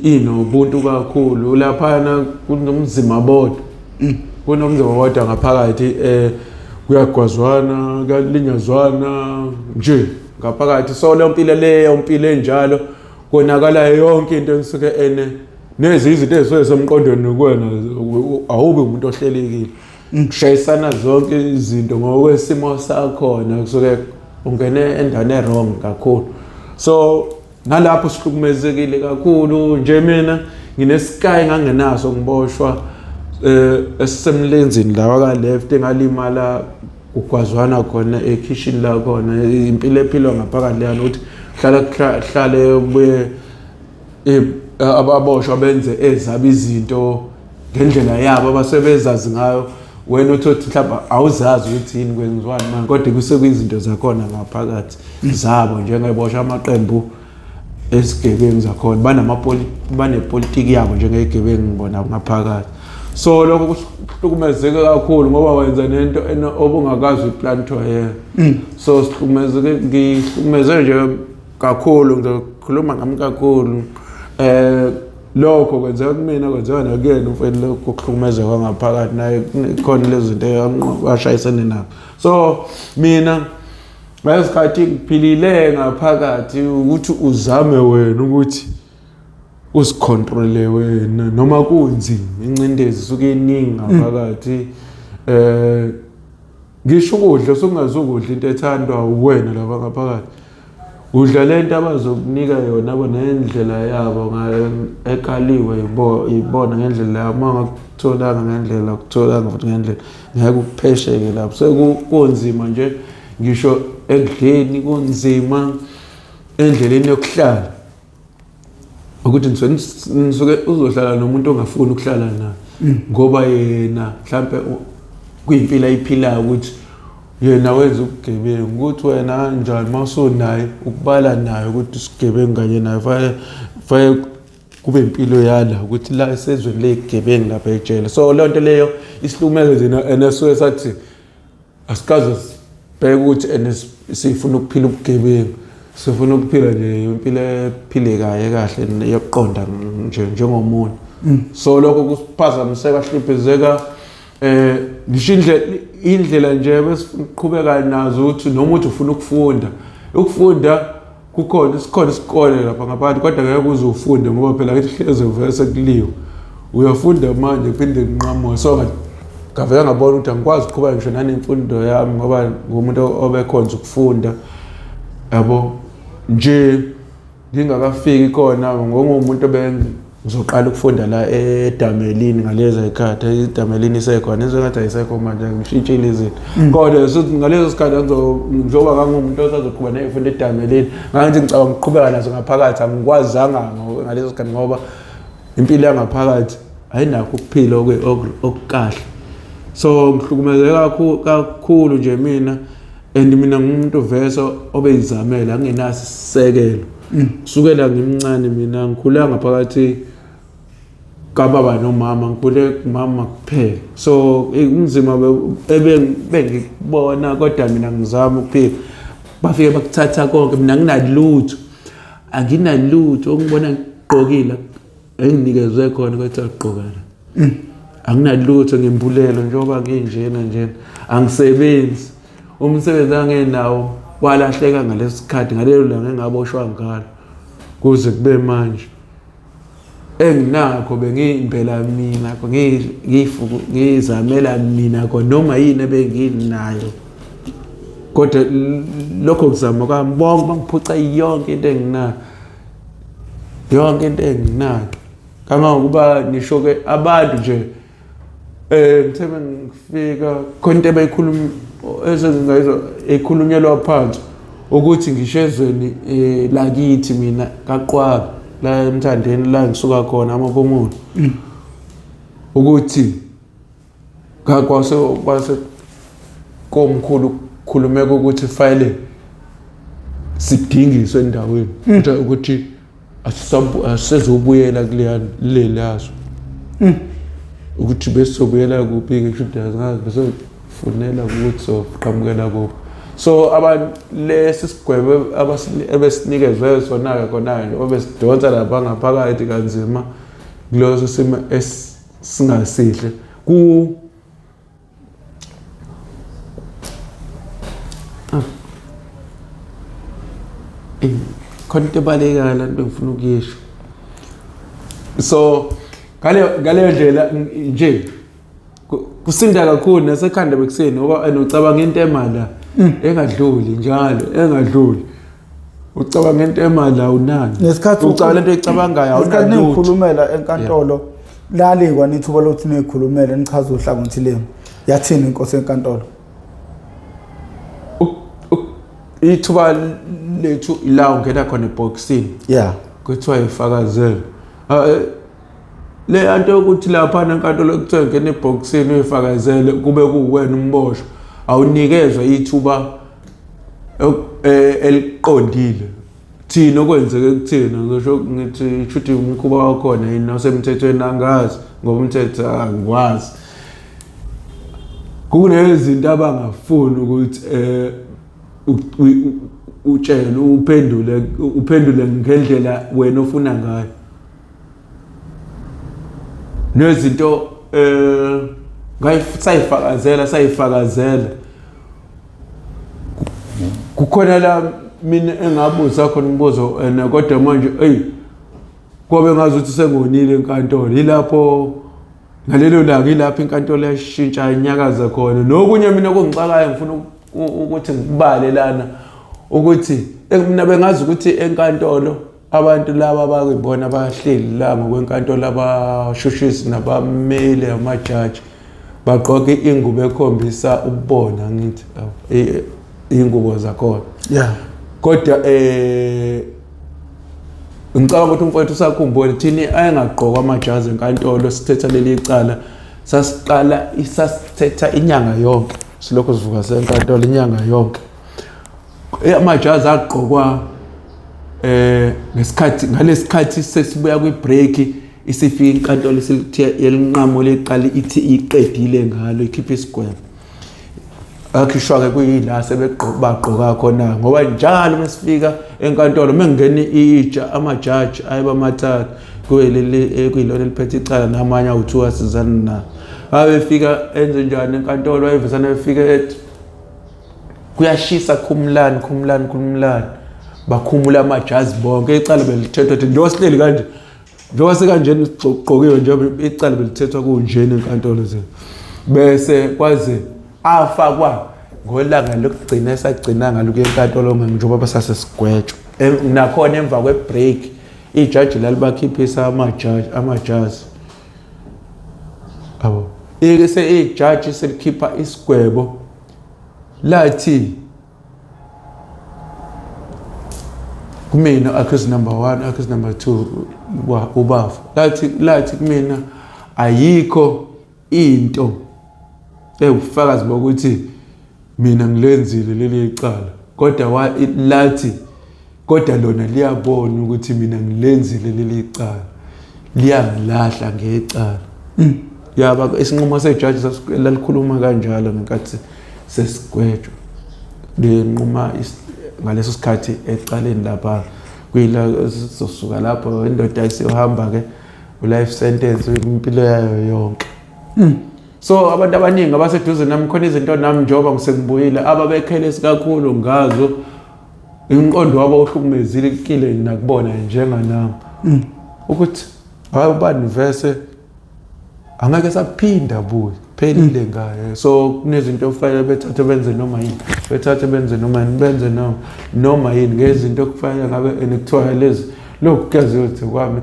inobuntu kakhulu laphana kunomzima bodwa kunomzima bodwa ngaphakathi kuyagwazwana kuyalinyazwana nje ngaphakathi so leyo mpilo leyo mpilo enjalo konakala yonke into enisuke ene Nezi izinto ezisuke semqondweni kuwena, awubi umuntu ohlelekile. Kushayisana zonke izinto ngokwesimo sakhona, kusuke ungene endaweni e-wrong kakhulu. So nalapho sihlukumezekile kakhulu nje. Mina ngine-scar engangenaso ngiboshwa, esisemlenzini la waka left, engalimala kugwazwana khona ekhishini la khona. Impilo ephilwa ngaphakathi leyana, ukuthi hlala kuhlale buye ababoshwa benze ezabo izinto ngendlela yabo abasebezazi ngayo. Wena uthi mhlawumbe awuzazi ukuthi yini, kwenziwani manje, kodwa kusekuyizinto zakhona ngaphakathi zabo njengeboshwa. Amaqembu ezigebengu zakhona banepolitiki yabo njengezigebengu bona ngaphakathi. So lokho kuhlukumezeke kakhulu ngoba wenza nento obungakazi uyi-plan to yena. So sihlukumezeke, ngihlukumeze nje kakhulu, ngizokhuluma ngami kakhulu. Lokho kwenzeka kumina, kwenzeka nakuyena umfowethu, lokho kuhlukumezeka ngaphakathi naye khona lezi zinto ashayisene nazo. So mina ngalesikhathi ngiphilile ngaphakathi ukuthi uzame wena ukuthi uzi-control-e wena noma kunzima, incindezi isuke iningi ngaphakathi. Ngisho ukudla usungazukudla into ethandwa uwena lapha ngaphakathi, udla lento abazokunika yona bona ngendlela yabo ekaliwe ibona ngendlela yabo. Uma ungakutholanga ngendlela, akutholanga futhi ngendlela, ngeke ukuphesheke lapho. Sekukunzima nje, ngisho ekudleni kunzima, endleleni yokuhlala ukuthi nisuke uzohlala nomuntu ongafuni ukuhlala naye ngoba yena mhlambe kuyimpilo ayiphilayo, ukuthi yena wenza ubugebengu, ukuthi wena kanjani uma usunaye ukubala naye ukuthi isigebengu kanye naye, fanele kube impilo yala ukuthi la esezweni leyigebengu lapha ejele. So leyo nto leyo isihlukumeze thina, and esuke sathi asikaze sibheke ukuthi and sifuna ukuphila ubugebengu, sifuna ukuphila nje impilo ephilekayo kahle yokuqonda nje njengomuntu. So lokho kusiphazamiseka, hliphizeka ngisho indlela nje besiqhubeka nazo, ukuthi noma uthi ufuna ukufunda, ukufunda kukhona, sikhona isikole lapha ngaphandle, kodwa ngeke uze ufunde ngoba phela kithi hleze vele sekuliwe. Uyafunda manje kuphinde kunqamuke. So ngavele ngabona ukuthi angikwazi ukuqhubeka ngisho nanemfundo yami ngoba ngumuntu obekhonza ukufunda, yabo nje. Ngingakafiki khona ngongumuntu ngizoqala ukufunda la eDamelini ngalezo zikhathi. IDamelini isekhona, isengathi ayisekho manje, ngishintshile izinto, kodwa ngaleso sikhathi njengoba ngangumuntu osazoqhuba ney'fundo eDamelini, ngangithi ngicabanga ukuqhubeka nazo ngaphakathi. Angikwazanga ngaleso sikhathi ngoba impilo yangaphakathi ayinakho ukuphila okukahle. So ngihlukumezeke kakhulu nje mina, and mina ngumuntu vese obeyizamela, angenaso isisekelo. Kusukela ngimncane mina ngikhula ngaphakathi kababa nomama, ngikhule kumama kuphela. So umzima bengikubona, kodwa mina ngizama ukuphila, bafike bakuthatha konke. Mina nginalutho, anginalutho. Ongibona ngigqokile enginikezwe khona kwethiwa gqokana, anginalutho. Ngembulelo njengoba nginjena njena, angisebenzi. Umsebenzi angenawo walahleka ngaleso sikhathi, ngalelo langa engaboshwa ngalo kuze kube manje. Enginakho bengiyimbela mina, ngiyizamela mina ko noma yini ebenginayo, kodwa lokho kuzama kwami bonke bangiphuca yonke into enginayo, yonke into enginayo, kangangokuba ngisho-ke abantu nje ngithe bengifika khona into ebeyikhuluma esengingayizwa ekhulunyelwa phansi, ukuthi ngisho ezweni lakithi mina kaQwabe la eMthandeni la ngisuka khona amaphumulo, ukuthi kwase kwase komkhulu kukhulumeka ukuthi fayile sidingiswe endaweni, ukuthi asisezobuyela kuleya lelazwe, ukuthi besizobuyela kuphi-ke, kusho ukuthi asingazi besofunela ukuthi soqhamukela kuphi. So abantu lesi sigwebo ebesinikezwe sona-ke khona-ke njengoba besidonsa lapha ngaphakathi kanzima kuleso simo esingasihle ku khona into ebalekayo la nto engifuna ukuyisho. So ngaleyo ndlela nje kusinda kakhulu nasekhanda bekuseni ngoba ucabanga into emala engadluli njalo engadluli. Ucabanga into emala awunani. Ngesikhathi ucabanga lento oyicabangayo ngesikhathi awunalutho. niyikhulumela enkantolo lalikwa nithuba lokuthi niyikhulumele nichaze uhlangothi lenu. Yathini inkosi enkantolo? Ithuba lethu la ungena khona ebhokisini. Yeah. Kuthiwa ifakazele. Le nto yokuthi lapha enkantolo kuthiwa ngena ebhokisini uyifakazele kube kuwena umboshwa, awunikezwa ithuba eliqondile. Thina okwenzeke kuthina ngisho ngithi shuthi umkhuba wakhona yini osemthethweni angazi ngoba umthetho angikwazi. Kunezinto abangafuni ukuthi utshele uphendule ngendlela wena ofuna ngayo. Nezinto sayifakazela. Kukhona la mina engabuza khona umbuzo ena kodwa manje ey kwabe ngazi ukuthi sengonile enkantolo. Yilapho ngalelo langa ilapho inkantolo yashintsha inyakaza khona. Nokunye mina okungixakayo ngifuna ukuthi ngikubale lana ukuthi mina bengazi ukuthi enkantolo abantu laba abakuyibona abahleli la ngokwenkantolo abashushisi nabameli amajaji bagqoke ingubo ekhombisa ububona ngithi ingubo zakhona. Yeah. Kodwa ngicabanga ukuthi umfowethu usakhumbula thini ayengagqokwa amajazi enkantolo sithetha leli icala sasiqala sasithetha inyanga yonke silokhu sivuka senkantolo inyanga yonke. Amajazi agqokwa ngesikhathi ngalesikhathi sesibuya kwi-break isifika inkantolo isilithe yelinqamule iqala ithi iqedile ngalo ikhipha isigwebo. Akhishwa ke kuyila sebegqoka khona ngoba njalo mesifika enkantolo mengena itsha amajaji ayiba mathathu kuyileli kuyilona eliphethe icala namanye awu2 asizana na. Abefika enze njani enkantolo ayivesana befika ethi kuyashisa khumulani khumulani khumulani bakhumula amajazi bonke icala belithethwa ukuthi njengoba sihleli kanje njengoba sekanjena sigqokiwe nje icala belithethwa kunjena enkantolo nje bese kwaze afakwa ngolanga lokugcina esagcina ngalo kuye enkantolo njengoba basasesigwetshwa nakhona emva kwe-break ijaji lalibakhiphisa amajazi yabo ike ijaji selikhipha isigwebo lathi kumina accused number 1 accused number 2 ubafa lathi kumina ayikho into ewufakazi bokuthi mina ngilenzile leli icala kodwa lathi kodwa lona liyabona ukuthi mina ngilenzile leli icala liyangilahla ngecala. Yaba isinqumo sejaji lalikhuluma kanjalo ngenkathi sesigwetshwa lenquma ngaleso sikhathi ecaleni lapha kuyila sosuka lapho indoda isiyohamba ke life sentence impilo yayo yonke. So abantu abaningi abaseduze nami khona izinto nami njengoba ngisengibuyile ababekhelesi kakhulu ngazo umqondo wabo uhlukumezile kile nakubona njenganami ukuthi hayi vese angeke saphinda buye phelile ngayo. So kunezinto okufanele bethathe benze noma yini bethathe benze noma yini benze noma yini ngezinto okufanele ngabe ekuthiwa lezi lokhu kuyaziwa ukuthi kwami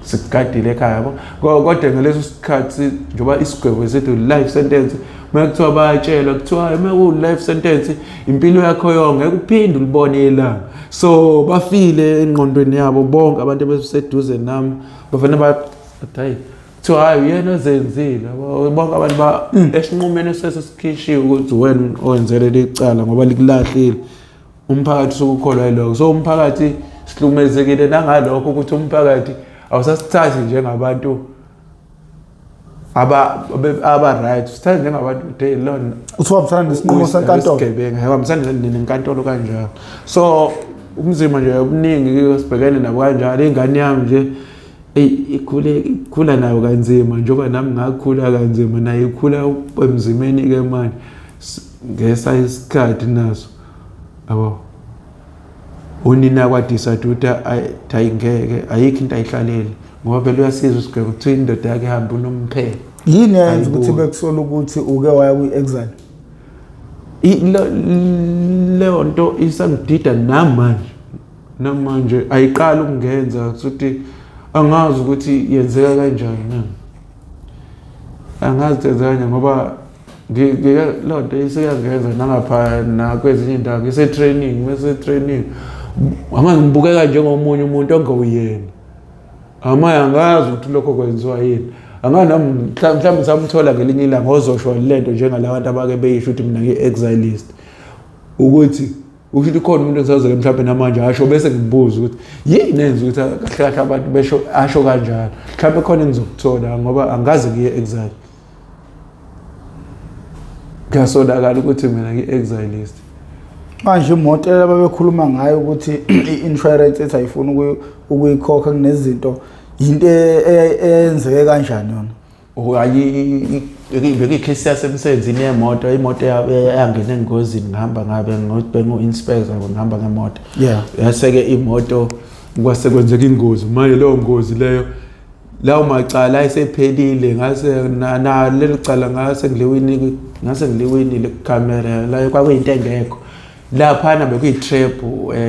sikugadile ekhaya yabo. Kodwa ngaleso sikhathi njengoba isigwebo sethu life sentence uma kuthiwa bayatshelwa kuthiwa uma ku life sentence impilo yakho yonke ngeke uphinde ulibone ilanga. So bafile engqondweni yabo bonke abantu abeseduze nami bafana bathi hayi kuthiwa hayi uyena ozenzile bonke abantu ba esinqumeni esesikhishiwe ukuthi wena owenzele licala ngoba likulahlile umphakathi usukukholwa yilokho. So umphakathi sihlukumezekile nangalokho ukuthi umphakathi awusasithathi njengabantu aba right sithatha njengabantu day lona uthwambisana nesinqumo senkantolo isigebengu hambisana nenkantolo kanjalo. So umzimba nje obuningi sibhekene nabo kanjalo. Ingane yami nje ikhula nayo kanzima njengoba nami ngakhula kanzima nayo ikhula emzimeni ke manje ngesa isikhathi naso yabo. Unina kwadecide ukuthi ayingeke ayikho into ayihlaleli Ngoba phela uyasizwa isigwebo kuthiwa indoda yakhe ihambe unomphela. Yini eyenza ukuthi bekusola ukuthi uke waya kwi-exile? Leyo nto isangidida namanje. Namanje ayiqali ukungenza ukuthi angazi ukuthi yenzeka kanjani na. Angazi yenzeka kanjani ngoba ngike loo nto iseyangenza nangapha nakwezinye indawo ngise-training ngise-training angazi ngibukeka njengomunye umuntu ongewuyena. Amaye angazi ukuthi lokho kwenziwa yini. Angazi nami mhlawumbe ngisamthola ngelinye ilanga ozosho lento njengala bantu abake beyisho ukuthi mina ngi-exilist. Ukuthi usho ukuthi khona umuntu engisazeke mhlawumbe namanje asho bese ngimbuza ukuthi yini enza ukuthi kahle kahle abantu besho asho kanjalo. Mhlawumbe khona engizokuthola ngoba angaze ngiye exile. Kuyasolakala ukuthi mina ngi-exilist. Manje imoto ababekhuluma ngayo ukuthi i-insurance ethi ayifuni ukuyikhokha kunezinto into eyenzeke kanjani yona? Bekuyikhesi yasemsebenzini yemoto, imoto yangena engozini ngihamba ngabe bengu-inspector ngihamba ngemoto. Yase-ke imoto kwase kwenzeka ingozi, manje leyo ngozi leyo lawo macala ayesephelile ngase na lelo cala ngase ngiliwinile ngase ngiliwinile kukhamera la kwakuyinto engekho laphana bekuyi-trap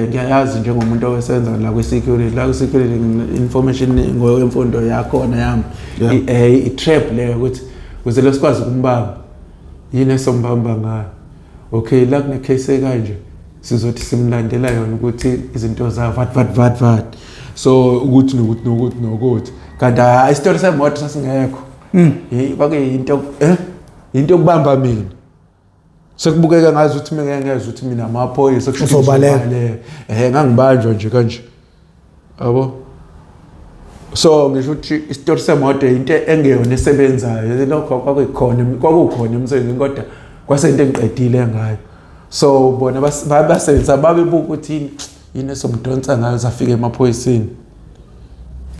ngiyayazi njengomuntu owesenza la kwi-security la kwi-security information ngokwemfundo yakhona yami i-trap leyo ukuthi ukuze lo sikwazi ukumbamba yini esombamba ngayo. Okay, la kune-case ekanje sizothi simlandela yona ukuthi izinto zayo vat vat vat vat so ukuthi nokuthi nokuthi nokuthi kanti hayi isitori semoto sasingekho. Kwakuyinto into yokubamba mina sekubukeka ngazi ukuthi mina ngeke ngezwe ukuthi mina amaphoyisa kusho ukuthi Uzobaleka. ngizobaleka. Ngangibanjwa nje kanje yabo. So ngisho ukuthi isitori semoto into engeyona esebenzayo lokho kwakukhona kwakukhona emsebenzini kodwa kwasento engiqedile ngayo. So bona basebenza babebuka ukuthi yini esomdonsa ngayo zafika emaphoyiseni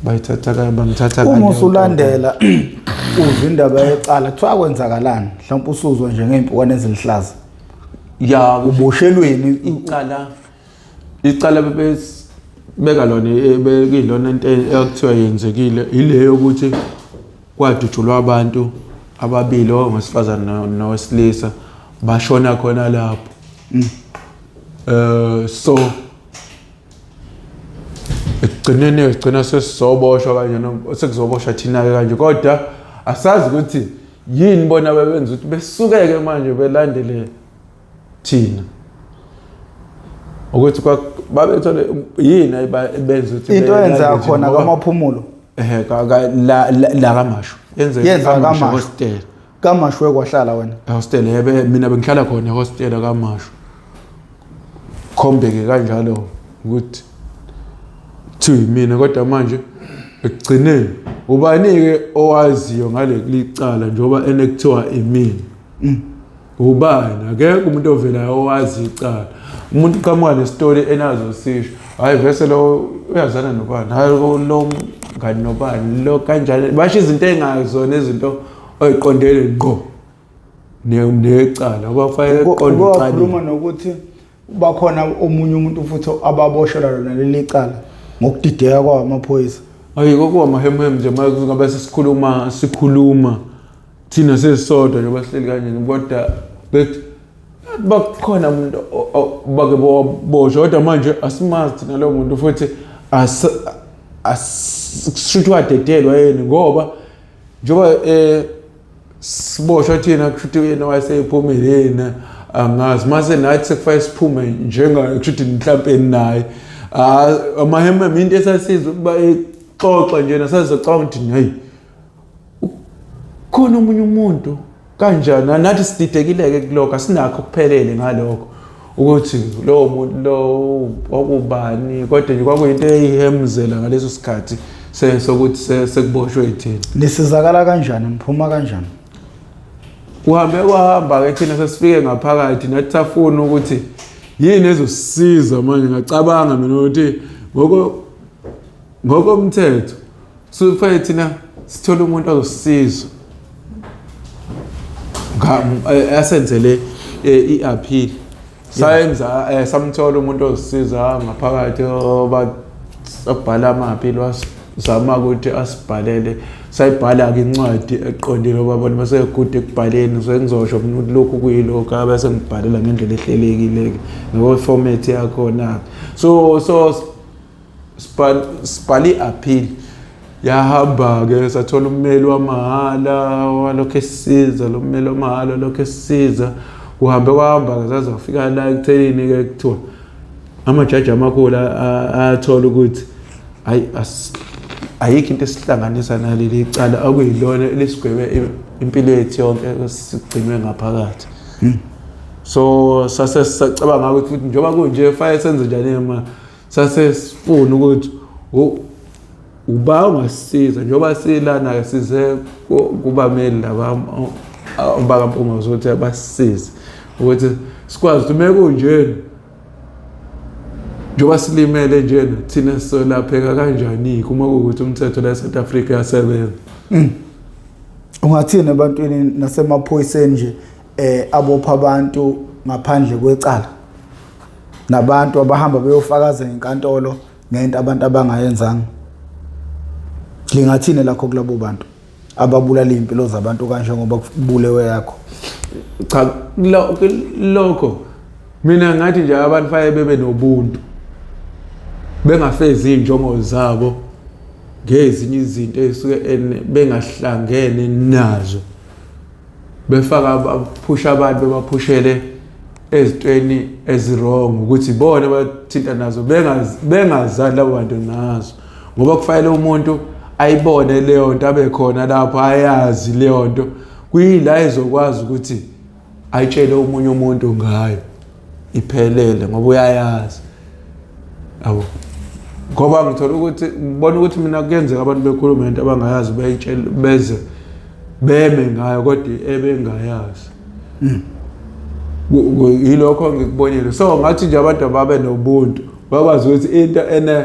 bayithatha kanje bangithatha kanje. Uma usulandela uzwa indaba yecala kuthiwa kwenzakalani mhlawumbe usuzwa nje ngey'mpukane eziluhlaza ya uboshelweni icala bebeka lona bekuyilona into ekuthiwa yenzekile ile yokuthi kwadutshulwa abantu ababili owesifazane nowesilisa bashona khona lapho. So ekugcineni sigcina sesizoboshwa kanje sekuzoboshwa thina-ke kanje kodwa asazi ukuthi yini bona bebenza ukuthi besukeke manje belandele thina ukuthi babethole yini ayibenza ukuthi into eyenzeka khona kwaMaphumulo la kaMashu yenzeka kaMashu hostel kaMashu ekwahlala wena hostel yebe mina bengihlala khona hostel kaMashu khombeke kanjalo ukuthi thi mina kodwa manje ekugcineni ubani-ke owaziyo ngale licala njengoba enekuthiwa imina ubani akekho umuntu ovelayo owazi icala umuntu uqhamuka nesitori enazo sisho hayi vese lo uyazana nobani hayi lo mngani nobani lo kanjani basho izinto engazona izinto oyiqondele ngqo necala kufanele qonde icala nokuthi bakhona omunye umuntu futhi ababoshelwa lona leli cala ngokudideka kwawo amaphoyisa. Hayi kokuba mahemuhemu nje manje ngabe sesikhuluma sikhuluma thina sesisodwa nje basihleli kanje kodwa bethi bakhona umuntu bake boshwa kodwa manje asimazi thina lowo muntu futhi asishuthi wadedelwa yini ngoba njengoba siboshwa thina kushuthi yena wayesephumile yena angazi mase nathi sekufanele siphume njenga kushuthi mhlampe naye amahememe into esasizwe ukuba exoxa nje nasazocabanga ukuthi hayi khona omunye umuntu kanjani nathi sididekile-ke kulokho asinakho okuphelele ngalokho ukuthi lowo muntu lo kwakubani kodwa nje kwakuyinto eyihemzela ngaleso sikhathi sokuthi sekuboshwe thina. Nisizakala kanjani niphuma kanjani? Kuhambe kwahamba-ke thina sesifike ngaphakathi nathi safuna ukuthi yini ezosisiza manje ngacabanga mina ukuthi ngokomthetho sufanele thina sithole umuntu azosisiza asenzele i-appeal sayenza samthola umuntu ozosiza ngaphakathi obhala ama-appeal Wazama ukuthi asibhalele, sayibhala-ke incwadi eqondile ngoba bona basegude ekubhaleni. Sengizosho mina ukuthi lokhu kuyilokhu, abese ngibhalela ngendlela ehlelekile-ke ngokwe-format yakhona. So sibhale i-appeal, yahamba-ke, sathola ummeli wamahhala walokhu esisiza. Lo mmeli wamahhala walokhu esisiza, kuhambe kwahamba-ke, saze wafika la ekuthenini-ke kuthiwa amajaji amakhulu ayathola ukuthi hayi, ayikho into esihlanganisa naleli cala okuyilona elisigwebe impilo yethu yonke, sigcinwe ngaphakathi. So sase sicabanga ukuthi futhi njengoba kunje fanele senze njani ma sase sifuna ukuthi uba ungasisiza njengoba silana-ke size kubameli laba bakaMpungose ukuthi basisize ukuthi sikwazi ukuthi uma kunjena njengoba silimele njena thina solapheka kanjani uma kuwukuthi umthetho la e-South Africa uyasebenza. Ungathini ebantwini nasemaphoyiseni nje abopha abantu ngaphandle kwecala, nabantu abahamba beyofakaza ngenkantolo ngento abantu abangayenzanga? Lingathini lakho kulabo bantu ababulala iy'mpilo zabantu kanje ngoba kubulewe yakho? Cha, lokho mina ngathi nje abantu fanele bebe nobuntu, bengafezi iy'njongo zabo ngezinye izinto ey'suke bengahlangene nazo, befaka baphusha abantu, bebaphushele ezintweni ezi-wrong ukuthi bona bathinta nazo bengazani labo bantu ngazo, ngoba kufanele umuntu ayibone leyo nto, abe khona lapho ayazi leyo nto, kuyila ezokwazi ukuthi ayitshele omunye umuntu ngayo iphelele, ngoba uyayazi yabo. Ngoba ngithola ukuthi ngibona ukuthi mina kuyenzeka abantu bekhuluma into abangayazi, beyitshele beze beme ngayo kodwa ebengayazi. Yilokho ngikubonile. So ngathi nje abantu ababe nobuntu, bakwazi ukuthi into ene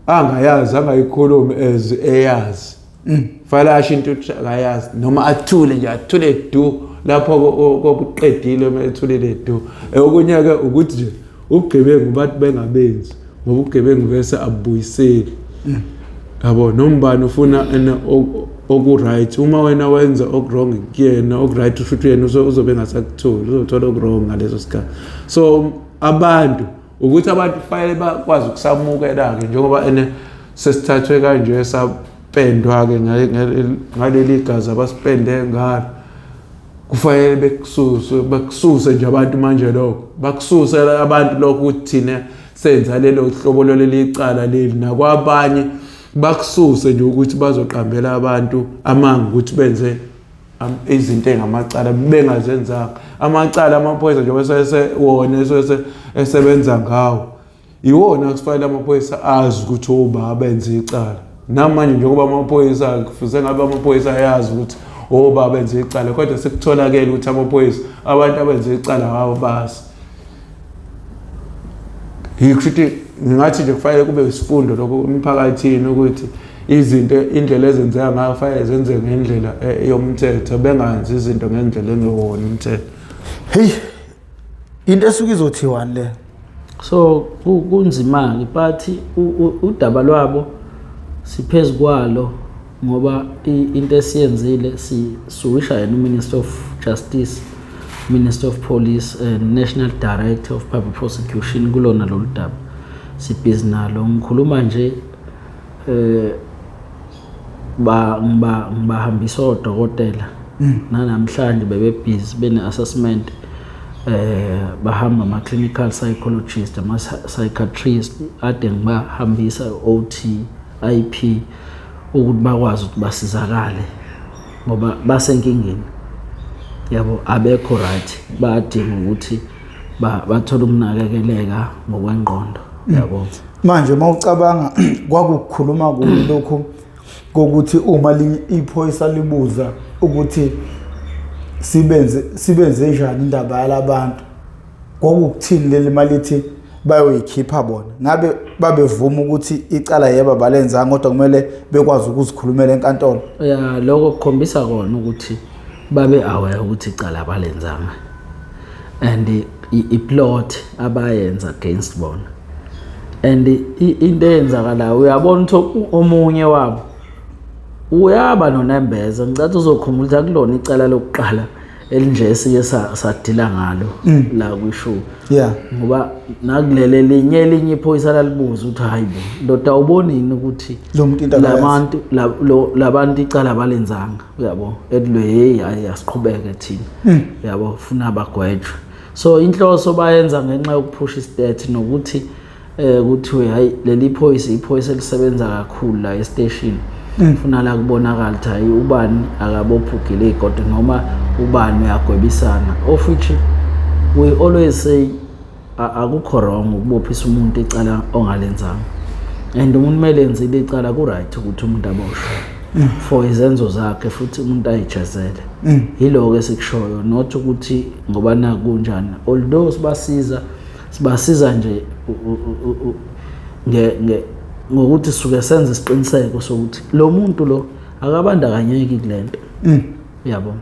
angayazi angayikhulumi as eyazi. Fanele asho into ukuthi akayazi noma athule nje, athule du lapho kobuqedile uma ethulile du. Okunye-ke ukuthi nje ubugebengu bathi bengabenzi, ngoba ubugebengu bese abubuyiseli. Yabo, noma ubani ufuna ene oku-right. Uma wena wenza oku-wrong kuyena, oku-right usho ukuthi yena uzobe engasakutholi, uzothola oku-wrong ngaleso sikhathi. So abantu ukuthi abantu kufanele bakwazi ukusamukela-ke njengoba ene sesithathwe kanje sapendwa-ke ngaleli gazi abasipende ngalo, kufanele bekususe, bakususe nje abantu manje lokho, bakususe abantu lokho ukuthi thina senza lelo hlobo loleli cala leli, nakwabanye bakususe nje ukuthi bazoqambela abantu amanga ukuthi benze izinto engamacala bengazenzanga amacala. Amaphoyisa njengoba wona esebenza ngawo, iwona kufanele amaphoyisa azi ukuthi oba benze icala. Namanje njengoba amaphoyisa kufuze ngabe amaphoyisa ayazi ukuthi oba benze icala, kodwa sekutholakele ukuthi amaphoyisa abantu abenze icala awabazi. Yikho ukuthi ngingathi nje kufanele kube isifundo lokho emphakathini ukuthi izinto indlela ezenzeka ngayo kufanele zenzeke ngendlela yomthetho, bengayenzi izinto ngendlela engewona umthetho. Hey, into esuke izothiwani le? So kunzima-ke, but udaba lwabo siphezu kwalo, ngoba into esiyenzile sisuwisha yena uMinister of Justice, Minister of Police and National Director of Public Prosecution kulona lolu daba sibhizi nalo. Ngikhuluma nje ba ngiba ngibahambisa odokotela, nanamhlanje bebebhizi bene assessment, bahamba ama clinical psychologist, ama psychiatrist, ade ngibahambisa OT, IP ukuthi bakwazi ukuthi basizakale ngoba basenkingeni yabo, abekho right, bayadinga ukuthi bathole ukunakekeleka ngokwengqondo yabo. Manje uma ucabanga kwakukhuluma kubi lokhu kokuthi uma iphoyisa libuza ukuthi sibenze njani indaba yalabantu, kwakukuthini leli malithi bayoyikhipha bona? Ngabe babevuma ukuthi icala yebo abalenzanga, kodwa kumele bekwazi ukuzikhulumela enkantolo? Ya, lokho kukhombisa kona ukuthi babe aware ukuthi icala abalenzanga and i-plot abayenza against bona. And into eyenzakalayo, uyabona ukuthi omunye wabo uyaba nonembeza. Ngicathi uzokhumbula ukuthi akulona icala lokuqala elinje esike sadila ngalo la kwishow, ngoba nakulele elinye iphoyisa lalibuza ukuthi, hayi bo ndoda, awuboni yini ukuthi lo muntu into akayazi. Labantu labantu icala balenzanga, uyabo, ethi hey, hayi, asiqhubeke thina, uyabo, funa bagwetshwe. So inhloso bayenza ngenxa yokuphusha istat nokuthi kuthiwe hayi, leli phoyisa, iphoyisa elisebenza kakhulu la estation, funa la kubonakala ukuthi hayi, ubani akabophugile igodo noma ubani uyagwebisana, of which we always say akukho wrong ukubophisa umuntu icala ongalenzanga, and umuntu kumele enzile icala, ku-right ukuthi umuntu aboshwe for izenzo zakhe futhi umuntu ayijezele. Yiloko esikushoyo, not ukuthi ngoba nakunjani, although sibasiza nje ngokuthi suke senze isiqiniseko sokuthi lo muntu lo akabandakanyeki kulento, yabo.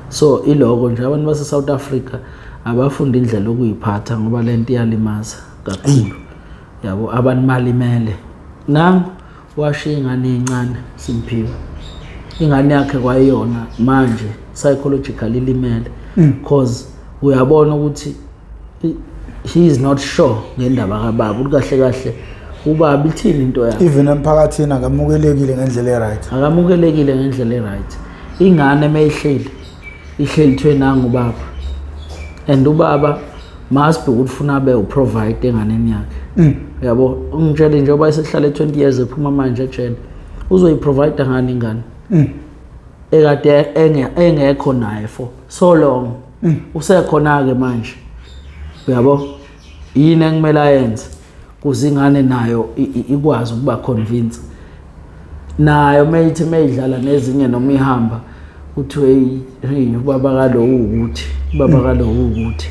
So iloko nje, abantu base South Africa abafunda indlela yokuyiphatha, ngoba lento iyalimaza kakhulu, yabo. Abantu malimele. Nangu washiya ingane encane, Simphiwe, ingane yakhe kwayiyona manje psychologically ilimele, cause uyabona ukuthi he is not sure ngendaba kababa, ukuthi kahle kahle ubaba ithini into yakhe. Even emphakathini akamukelekile ngendlela e-right. Akamukelekile ngendlela e-right. Ingane meyihleli ihleli thiwe nangu ubaba, and ubaba must be ukuthi ufuna abe uprovide enganeni yakhe, yabo. Ungitshele, njengoba esehlale 20 years ephuma manje ejele, uzoyiprovide ngani ingane ekade engekho naye for so long? Usekhona-ke manje, uyabo, yini ekumele ayenze kuze ingane nayo ikwazi ukuba convince nayo mayithi mayidlala nezinye noma ihamba kuthiwe, hey hey, ubaba kalo ukuthi, ubaba kalo ukuthi,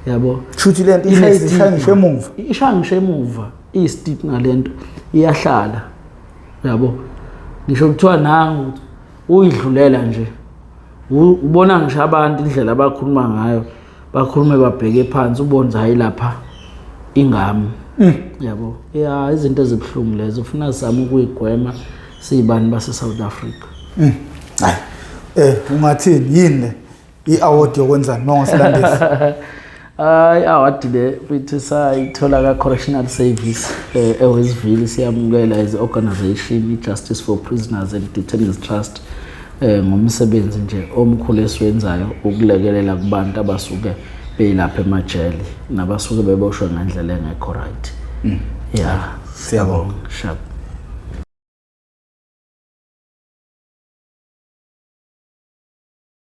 yabo. Shuthi lento ishaya ngisho emuva. Ishaya ngisho emuva, iyi-stigma lento iyahlala, yabo. Ngisho kuthiwa nangu uyidlulela nje, ubona ngisho abantu indlela abakhuluma ngayo, bakhulume babheke phansi, ubone hayi, lapha ingami, yabo. Ya, izinto ezibuhlungu lezo ufuna sizame ukuyigwema siyibani base-South Africa. Hayi, ungathini, yini le i-award yokwenzani mawungasilandisa? Hayi, award le futhi sayithola ka-Correctional Service eWestville. Siyamukela as organization i-Justice for Prisoners and Detainees Trust ngomsebenzi nje omkhulu esiwenzayo ukulekelela kubantu abasuke beyilapha emajele nabasuke beboshwe ngendlela engekho right, ya. Siyabonga. Sharp.